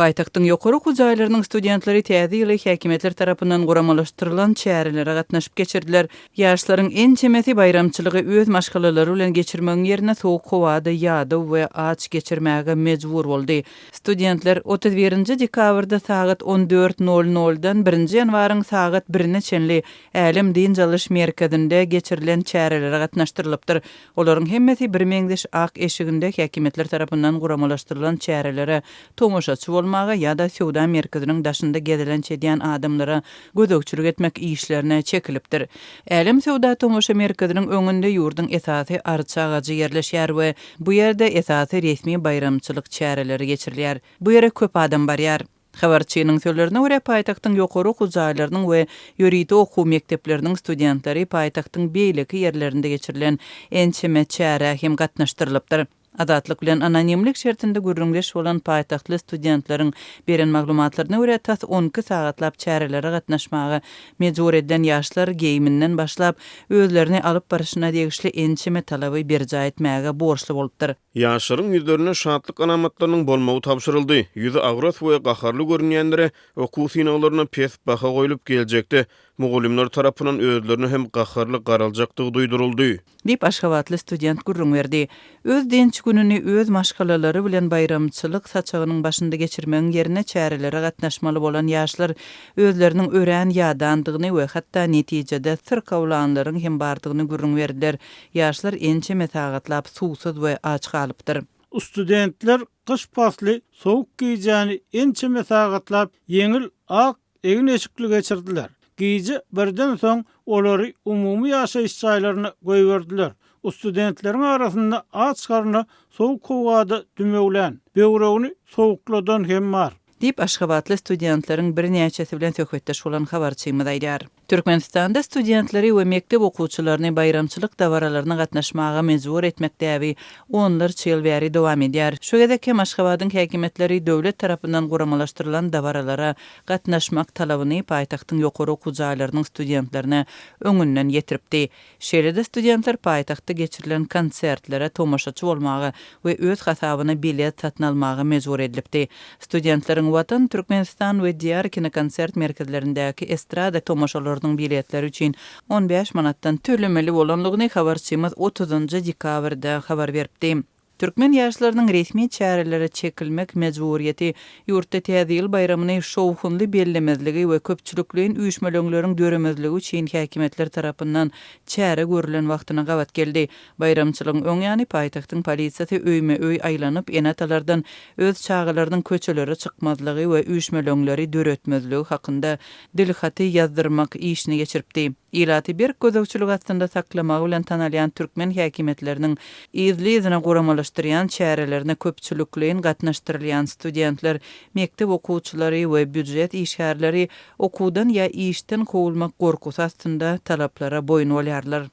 Paýtagtyň ýokary okuw jaýlarynyň studentleri Täze ýyly häkimiýetler tarapyndan guramalaşdyrylan çärelere gatnaşyp geçirdiler. Ýaşlaryň ençemesi baýramçylygy öz maşgalalary bilen geçirmegiň ýerine sowuk howada ýadaw we aç geçirmäge mejbur boldy. Studentler 31-nji dekabrda sagat 14 nol noldan birinji ýanwaryň sagat birine çenli Älem dynç alyş merkezinde geçirilen çärelere gatnaşdyrylypdyr. Olaryň hemmesi birmeňzeş ak eşiginde häkimiýetler tarapyndan guramalaşdyrylan çärelere tomaşaçy bolmaga ýa-da söwda merkeziniň daşynda gezelenç edýän adamlara gözegçilik etmek işlerine çekilipdir. Älem söwda-tomaşa merkeziniň öňünde ýurduň esasy arça agajy ýerleşýär we bu ýerde esasy resmi baýramçylyk çäreleri geçirilýär. Bu ýere köp adam barýar. Habarçynyň sözlerine görä, paýtagtyň ýokary okuw jaýlarynyň we ýörite okuw mekdepleriniň studentleri paýtagtyň beýleki ýerlerinde geçirilen ençeme çärä hem gatnaşdyrylypdyr. Azatlyk bilen anonimlik şertinde gürrüňdeş bolan paýtagtly studentleriň beren maglumatlaryna görä, tas 12 sagatlap çärelere gatnaşmaga mejbur edilen ýaşlar geýiminden başlap, özlerini alyp baryşyna degişli ençeme talaby berjaý etmäge borçly bolupdyr. Ýaşlaryň ýüzlerinde şatlyk alamatlarynyň bolmagy tabşyryldy. Ýüzi agras we gaharly görünýänlere okuw synaglarynda pes baha goýlup, geljekde mugallymlar tarapyndan özlerine hem gaharly garaljakdygy duýduryldy. Diýip, aşgabatly student gürrüň berdi. Öz dynç gününi öz maşgalalary bilen baýramçylyk saçagynyň başynda geçirmegiň ýerine çärelere gatnaşmaly bolan ýaşlar özleriniň örän ýadandygyny we hatda netijede syrkawlanlaryň hem bardygyny gürrüň berdiler. Ýaşlar ençeme sagatlap suwsuz we aç galypdyr. Studentler gyş pasly sowuk gijäni ençeme sagatlap ýeňil ak egin-eşikli geçirdiler. Gije birden soň olary umumy ýaşaýyş jaýlaryna goýberdiler. Studentleriň arasynda aç garna sowuk howada dümewlän, böwregini sowukladan hem bar. Diýip, aşgabatly studentleriň birnäçesi bilen söhbetdeş bolan habarçymyz aýdýar. Türkmenistanda studentleri we mekdep okuwçylaryny baýramçylyk dabaralaryna gatnaşmaga mejbur etmek däbi onlarça ýyl bäri dowam edýär. Şu gezek hem Aşgabadyň häkimiýetleri döwlet tarapyndan guramalaşdyrylan dabaralara gatnaşmak talabyny paýtagtyň ýokary okuw jaýlarynyň studentlerine öňünden ýetiripdi. Şeýle-de studentler paýtagtda geçirilen konsertlere tomaşaçy bolmaga we öz hasabyna bilet satyn almaga mejbur edilipdi. Studentleriň Watan, Türkmenistan we Diýar kinokonsert merkezlerindäki estrada tomaşalarynyň biletleri üçin 15 manatdan tölemeli bolandygyny habarçymyz otuzynjy dekabrda habar beripdi. Türkmen ýaşlarynyň resmi çärelere çekilmek mejburyýeti ýurtda Täze ýyl baýramyny şowhunly bellemezligi we köpçülikleýin üýşmeleňleriň döremezligi üçin häkimiýetler tarapyndan çäre görlen wagtyna gabat geldi. Baýramçylygyň öň ýany paýtagtyň polisiýasy öýme-öý aýlanyp, ene-atalardan öz çagalarynyň köçelere çykmazlygy we üýşmeleňleri döretmezligi hakynda dilhaty ýazdyrmak işini geçiripdi. Ilaty berk gözegçilik astynda saklamagy bilen tanalýan türkmen häkimiýetleriniň yzly-yzyna guramalaşdyrýan çärelerine köpçülikleýin gatnaşdyrylýan studentler, mekdep okuwçylary we býujet işgärleri okuwdan ýa işden kowulmak gorkusy astynda talaplara boýun bolýarlar.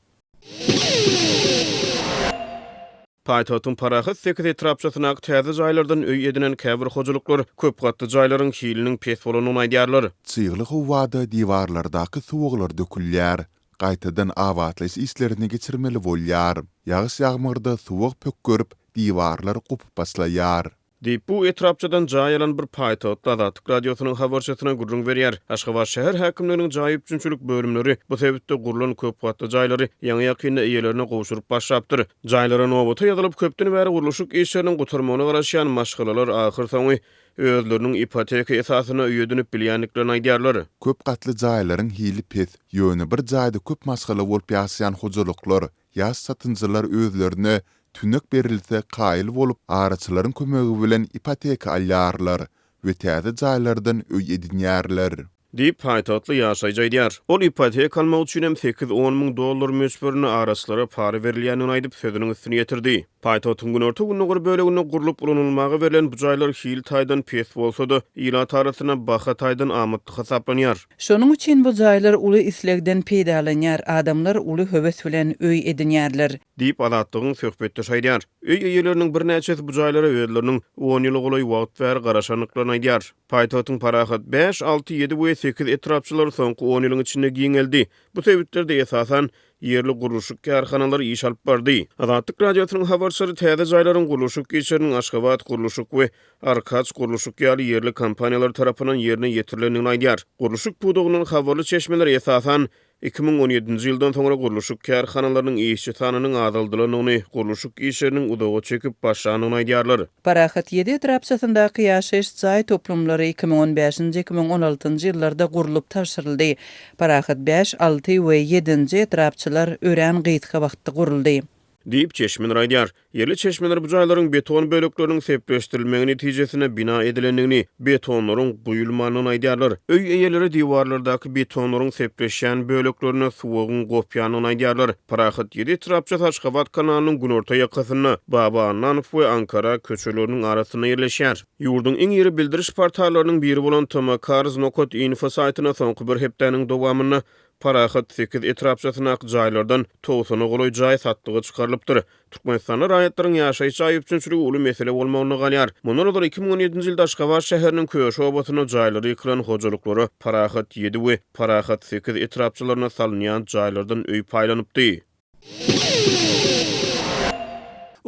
Paýtagtyň Parahat sekiz etrapçasyndaky täze jaýlardan öý edinen käbir hojalyklar köp gatly jaýlaryň hiliniň pes bolandygyny aýdýarlar. Çygly howada diwarlardaky suwaglar dökülýär. Gaýtadan abatlaýyş işlerini geçirmeli bolýar. Ýagyş-ýagmyrda suwag pökgerip, diwarlar gopup başlaýar. Diýip, bu etrapçadan jaý alan bir paýtagtly Azatlyk Radiosynyň habarçysyna gürrüň berýär. Aşgabat şäher häkimliginiň jaý üpjünçilik bölümleri bu sebitde gurlan köp gatly jaýlary ýaňy-ýakynda eýelerine gowşuryp başlapdyr. Jaýlara nobata ýazylyp, köpden bäri gurluşyk işleriniň gutarmagyna garaşýan maşgalalar ahyrsoňy özleriniň ipoteka esasynda öý edinip bilýändiklerini aýdýarlar. Köp gatly jaýlaryň hili pes, ýöne bir jaýda köp maşgala bolup ýaşaýan hojalyklar Ýaş satynjylar özlerine tünek berilse kaýyl bolup, araçylaryň kömegi bilen ipoteka alýarlar we täze jaýlardan öý edinýärler. Diýip, paýtagtly ýaşaýjy aýdýar. Ol ipoteka almak üçin hem sekiz-on müň dollar möçberinde araçylara para berilýändigini aýdyp, sözüniň üstüni ýetirdi. Paýtagtyň günorta-gündogar böleginde gurlup ulanylmaga berlen bu jaýlar hil taýdan pes bolsa-da, ilat arasynda baha taýdan amatly hasaplanýar. Şonuň üçin bu jaýlar uly islegden peýdalanýar, adamlar uly höwes bilen öý edinýärler. Diýip, Azatlygyň söhbetdeşi aýdýar. Öý eýeleriniň birnäçesi bu jaýlara özleriniň on ýyla golaý wagt bäri garaşandyklaryny aýdýar. Paýtagtyň Parahat bäş, alty, ýedi we sekiz etrapçalary soňky on ýylyň içinde giňeldi. Bu sebitlerde, esasan, ýerli gurluşyk kärhanalary iş alyp bardy. Azatlyk Radiosynyň habarçylary täze jaýlaryň gurluşyk işleriniň Aşgabat gurluşyk we Arkaç gurluşyk ýaly ýerli kompaniýalar tarapyndan ýerine ýetirilendigini aýdýar. Gurluşyk pudagyndan habarly çeşmeler esasan 2017-nji ýyldan soňra gurluşyk kärhanalarynyň işçi sanynyň azaldylandygyny, gurluşyk işleriniň uzaga çekip başlandygyny aýdýarlar. Parahat ýedi etrapçasyndaky ýaşaýyş jaý toplumlary 2015-nji, 2016-njy ýyllarda gurlup tabşyryldy. Parahat bäş, alty we ýedinji etrapçalar örän gysga wagtda guruldy. Diýip, çeşmeler aýdýar. Ýerli çeşmeler bu jaýlaryň beton bölekleriniň sepleşdirilmegi netijesinde bina edilendigini, betonlaryň guýulmandygyny aýdýarlar. Öý eýeleri diwarlardaky betonlaryň sepleşýän böleklerinde suwagyň gopýandygyny aýdýarlar. Parahat ýedi etrapçasy Aşgabat kanalynyň günorta ýakasynda, Baba Annanow we Ankara köçeleriniň arasynda ýerleşýär. Ýurduň iň iri bildiriş portallarynyň biri bolan tmcars nokat info saýtyna soňky bir hepdäniň dowamynda Parahat sekiz etrapçasyndaky jaýlardan togsana golaý jaý satlyga çykarylypdyr. Türkmenistanda raýatlaryň ýaşaýyş jaý üpjünçiligi uly mesele bolmagynda galýar. Mundan ozal 2017-nji ýylda Aşgabat şäheriniň Köşi obasynda jaýlary ýykylan hojalyklara Parahat ýedi we Parahat sekiz etrapçalarynda salynýan jaýlardan öý paýlanypdy.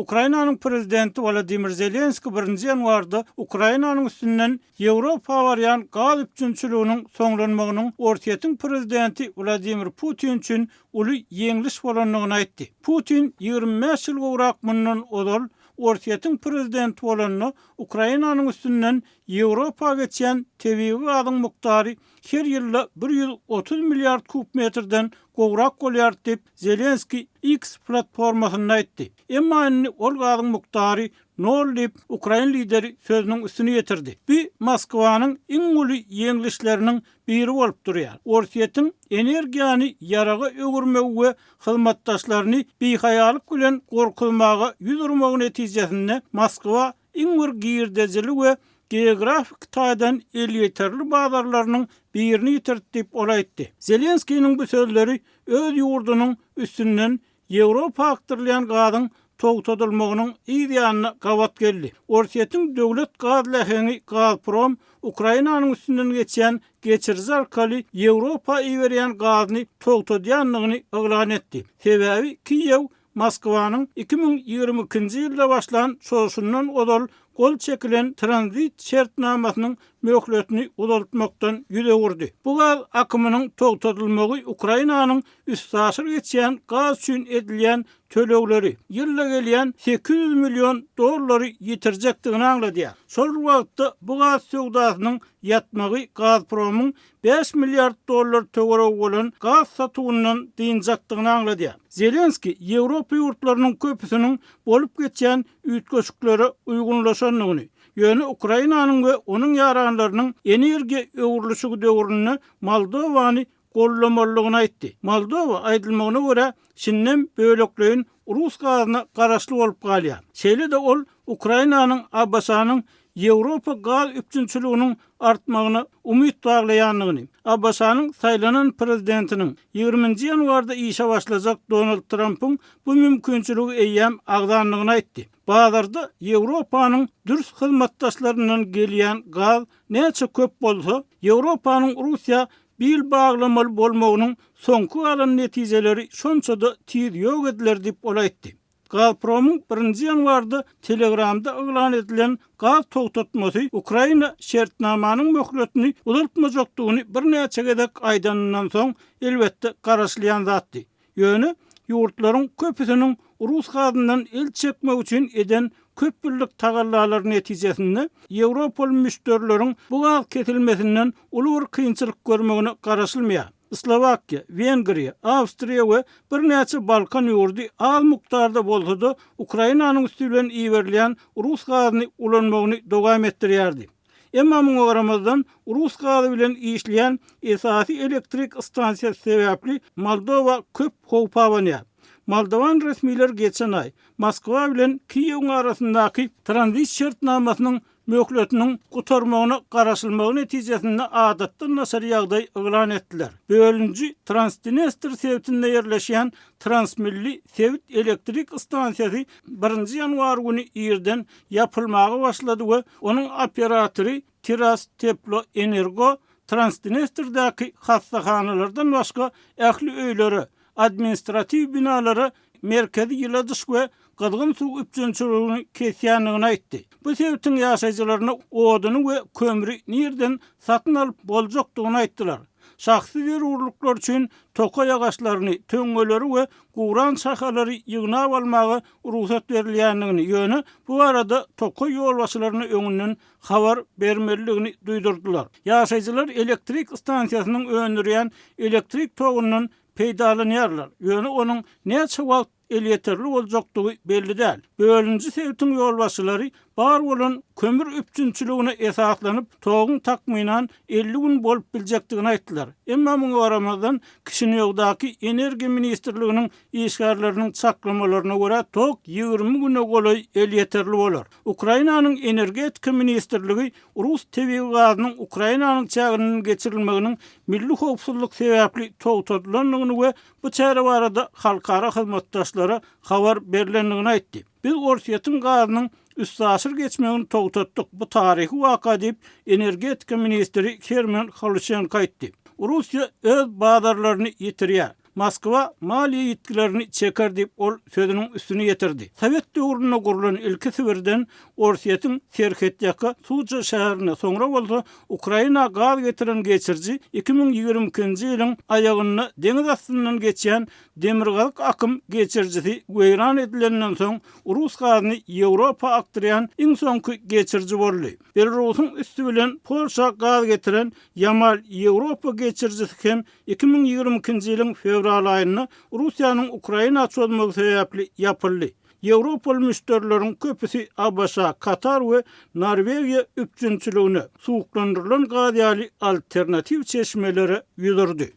Ukrainanyň prezidenti Wolodymyr Zelenskiý birinji ýanwarda Ukrainanyň üstünden Ýewropa barýan gaz üpjünçiliginiň soňlanmagynyň Orsýetiň prezidenti Wladimir Putin üçin uly ýeňliş bolandygyny aýtdy. Putin 25 ýyl gowrak mundan ozal Orsýetiň prezidenti bolanda Ukrainanyň üstünden Ýewropa geçýän tebigy gazyň mukdary her ýylda 130 milliard kub metrden gowrak bolýar diýip, Zelenskiý X platformasynda aýtdy. Emma indi ol gazyň mukdary nol diýip, ukrain lideri sözüniň üstüni ýetirdi. Bu Moskwanyň iň uly ýeňlişleriniň biri bolup durýar. Orsýetiň energiýany ýaraga öwürmegi we hyzmatdaşlaryny bihaýalyk bilen gorkuzmaga ýüz urmagy netijesinde Moskwa iň bir girdejili we geografik taýdan elýeterli bazarlarynyň birini ýitirdi diýip, ol aýtdy. Zelenskiniň bu sözleri öz ýurdunyň üstünden Ýewropa akdyrylýan gazyň togtadylmagynyň yz ýanyna gabat geldi. Orsýetiň döwlet gaz läheňi Gazprom Ukrainanyň üstünden geçýän geçiriji arkaly Ýewropa iberýän gazyny togtadýandygyny yglan etdi. Sebäbi Kiýew Moskwanyň 2022-nji ýylda başlan çozuşyndan ozal gol çekilen tranzit şertnamasynyň möhletini uzaltmakdan ýüz öwürdi. Bu gaz akymynyň togtadylmagy Ukrainanyň üstaşyr geçýän gaz üçin edilýän tölegleri, ýylda gelýän 800 million dollary ýitirjekdigini aňladýar. Şol bir wagtda bu gaz söwdasynyň ýatmagy Gazpromyň bäş milliard dollar töweregi bolan gaz satuwyndan dynjakdygyny aňladýar. Zelenskiý Ýewropa ýurtlarynyň köpüsiniň bolup geçýän üýtgeşiklere uýgunlaşandygyny, ýöne Ukrainanyň we onuň ýaranlarynyň energiýa öwrülişigi döwründe Moldowany goldamalydygyny aýtdy. Moldowa, aýdylmagyna görä, şindem bölekleýin rus gazyna garaşly bolup galýar. Şeýle-de ol Ukrainanyň ABŞ-nyň Ýewropa gaz üpjünçiliginiň artmagyna umyt baglaýandygyny, ABŞ-nyň saýlanan prezidentiniň, ýigriminji ýanwarda işe başlajak Donald Trampyň bu mümkinçiligi eýýäm agzandygyny aýtdy. Bazarda Ýewropanyň dürs hyzmatdaşlaryndan gelýän gaz näçe köp bolsa, Ýewropanyň Russiýa bil baglamaly bolmagynyň soňky galan netijeleri şonça-da tiz ýok ediler diýip, ol aýtdy. Gazpromyň birinji ýanwarda Telegramda yglan edilen gaz togtatmasy Ukraina şertnamanyň möhletini uzaltmajakdygyny birnäçe gezek aýdanyndan soň, elbetde, garaşylýan zatdy. Ýöne ýurtlaryň köpüsiniň rus gazyndan el çekmek üçin eden köp ýyllyk tagallalary netijesinde ýewropaly müşderileriň bu gaz kesilmesinden uly bir kynçylyk görmegine garaşylmaýar. Slowakiýa, Wengriýa, Awstriýa we birnäçe Balkan ýurdy az mukdarda bolsa-da Ukrainanyň üsti bilen iberilýän rus gazyny ulanmagyny dowam etdirýärdi. Emma muňa garamazdan, rus gazy bilen işleýän esasy elektrik stansiýasy sebäpli Moldowa köp howp abanýar. Moldowan resmileri geçen aý Moskwa bilen Kiýewiň arasyndaky tranzit şertnamasynyň möhletiniň gutarmagyna garaşylmagy netijesinde adatdan daşary ýagdaý yglan etdiler. Bölüniji Transdnestr sebitinde ýerleşýän Transmilli sebit elektrik stansiýasy birinji ýanwar güni irden ýapylmaga başlady we onuň operatory Tirasteploenergo Transdnestrdäki hassahanalardan başga ähli öýlere, administratiw binalara merkezi ýyladyş we gyzgyn suw üpjünçiligini kesýändigini aýtdy. Bu sebitiň ýaşaýjylaryna oduny we kömri nirden satyn alyp boljakdygyny aýtdylar. Şahsy zerurlyklar üçin tokaý agaçlaryny, töňňeleri we guran şahalary ýygnap almaga rugsat berilýändigini, ýöne bu barada tokaý ýolbaşçylaryna öňünden habar bermelidigini duýdurdylar. Ýaşaýjylar elektrik stansiýasynyň öndürýän elektrik togundan peýdalanýarlar, ýöne onuň näçe wagt elýeterli boljakdygy belli däl. Bölüniji sebitiň ýolbaşçylary bar bolan kömür üpjünçiligine esaslanyp, toguň takmynan 50 gün bolup biljekdigini aýtdylar. Emma muňa garamazdan, Kişinýowdaky Energiýa ministrliginiň işgärleriniň çaklamalaryna görä, tok 20 güne golaý elýeterli bolar. Ukrainanyň Energetika ministrligi rus tebigy gazynyň Ukrainanyň çäginden geçirilmeginiň milli howpsuzlyk sebäpli togtadylandygyny we bu çäre barada halkara hyzmatdaşlara habar berlendigini aýtdy. Biz Orsýetiň gazynyň üstaşyr geçmegini togtatdyk, bu taryhy waka diýip, energetika ministri Herman Haluçenko aýtdy. Russiýa öz bazarlaryny ýitirýär. Moskwa maliýe ýitgilerini çeker diýip, ol sözüniň üstüni ýetirdi. Sowet döwründe gurlan ilki Sibirden Orsýetiň serhetýaka Suja şäherine, soňra bolsa Ukraina gaz getiren geçiriji 2022-nji ýylyň aýagynda deňiz astyndan geçýän Demirgazyk akym geçirijisi weýran edilenden soň rus gazyny Ýewropa akdyrýan iň soňky geçiriji boldy. Belarusyň üsti bilen Polşa gaz getiren Ýamal-Ýewropa geçirijisi hem 2022-nji ýylyň fewral aýynda Russiýanyň Ukraina çozmagy sebäpli ýapyldy. Ýewropaly müşderileriň köpüsi ABŞ, Katar we Norwegiýa üpjünçiligine, suwuklandyrylan gaz ýaly alternatiw çeşmelere ýüz urdy.